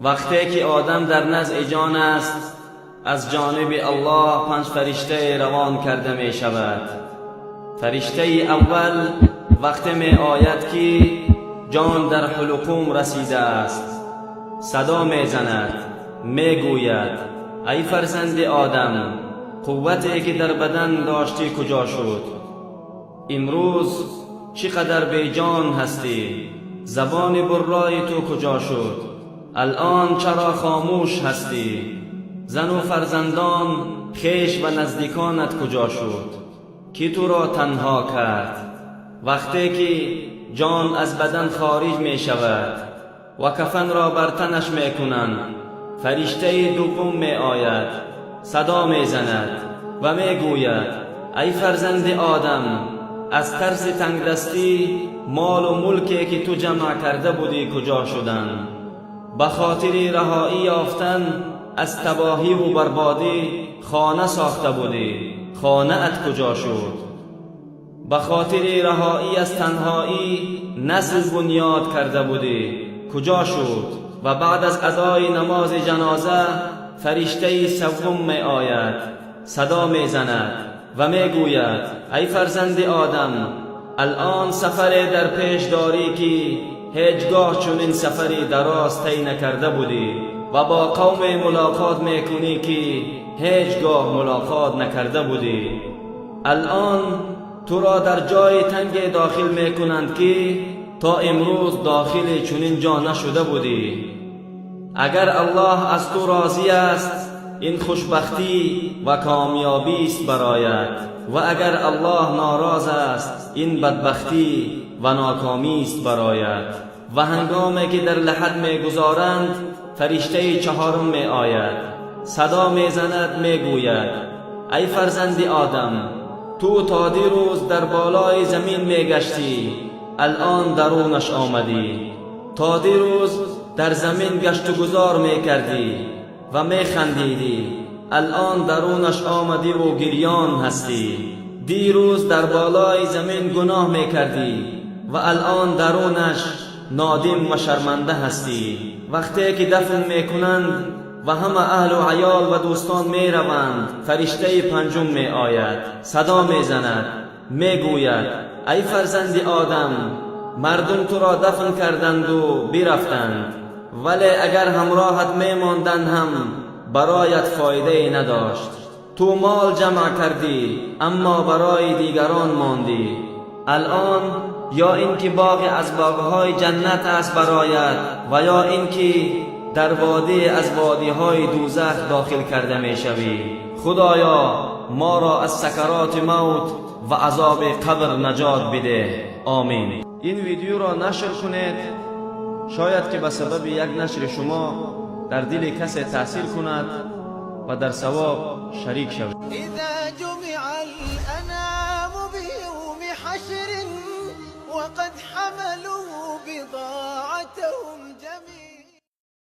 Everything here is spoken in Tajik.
Вақте ки одам дар назъи ҷон аст, аз ҷониби Аллоҳ панҷ фариштае равон карда мешавад. Фариштаи аввал вақте меояд, ки ҷон дар ҳулқум расидааст, садо мезанад, мегӯяд: «Ай фарзанди одам, қуввате ки дар бадан доштӣ, куҷо шуд? Имрӯз чӣ қадар беҷон ҳастӣ! Забони буррои ту куҷо шуд? Алъон чаро хомӯш ҳастӣ? Зану фарзандон, хеш ва наздиконат куҷо шуд? Кӣ туро танҳо кард?» Вақте ки ҷон аз бадан хориҷ мешавад ва кафанро бар танаш мекунанд, фариштаи дуввум меояд, садо мезанад ва мегӯяд: «Ай фарзанди одам, аз тарси тангдастӣ молу мулке ки ту ҷамъ карда будӣ, куҷо шуданд? Ба хотири раҳоӣ ёфтан аз табоҳиву барбодӣ хона сохта будӣ, хонаат куҷо шуд? Ба хотири раҳоӣ аз танҳоӣ насл бунёд карда будӣ, куҷо шуд?» Ва баъд аз адои намози ҷаноза фариштаи севум меояд, садо мезанад ва мегӯяд: «Ай фарзанди одам, алъон сафаре дар пеш дорӣ, ки ҳеҷ гоҳ чунин сафари дароз тай накарда будӣ, ва бо қавме мулоқот мекунӣ, ки ҳеҷ гоҳ мулоқот накарда будӣ. Алъон туро дар ҷои танге дохил мекунанд, ки то имрӯз дохили чунин ҷо нашуда будӣ. Агар Аллоҳ аз ту розӣ аст, ин хушбахтӣ ва комёбист бароят, ва агар Аллоҳ нороз аст, ин бадбахтӣ ва нокомист бароят». Ва ҳангоме ки дар лаҳад мегузоранд, фариштаи чаҳорум меояд, садо мезанад, мегӯяд: «Ай фарзанди одам, ту то дирӯз дар болои замин мегаштӣ, алъон дарунаш омадӣ. То дирӯз дар замин гаштугузор мекардӣ ва механдидӣ, алъон дарунаш омадиву гирён ҳастӣ. Дирӯз дар болои замин гуноҳ мекардӣ ва алъон дарунаш нодим ва шарманда ҳастӣ». Вақте ки дафн мекунанд ва ҳама аҳлу аёл ва дӯстон мераванд, фариштаи панҷум меояд, садо мезанад, мегӯяд: «Ай фарзанди одам, мардум туро дафн карданду бирафтанд, вале агар ҳамроҳат мемонданд ҳам, бароят фоидае надошт. Ту мол ҷамъ кардӣ, аммо барои дигарон мондӣ. Алъон ё ин ки боғе аз боғҳои ҷаннат аст бароят ва ё ин ки дар водие аз водиҳои дӯзах дохил карда мешавӣ. Худоё, моро аз сакароти мавт ва азоби қабр наҷот бидеҳ, омин». Ин видеоро нашр кунед, шояд ки ба сабаби як нашри шумо дар дили касе таъсир кунад ва дар савоб шарик шавед. إذا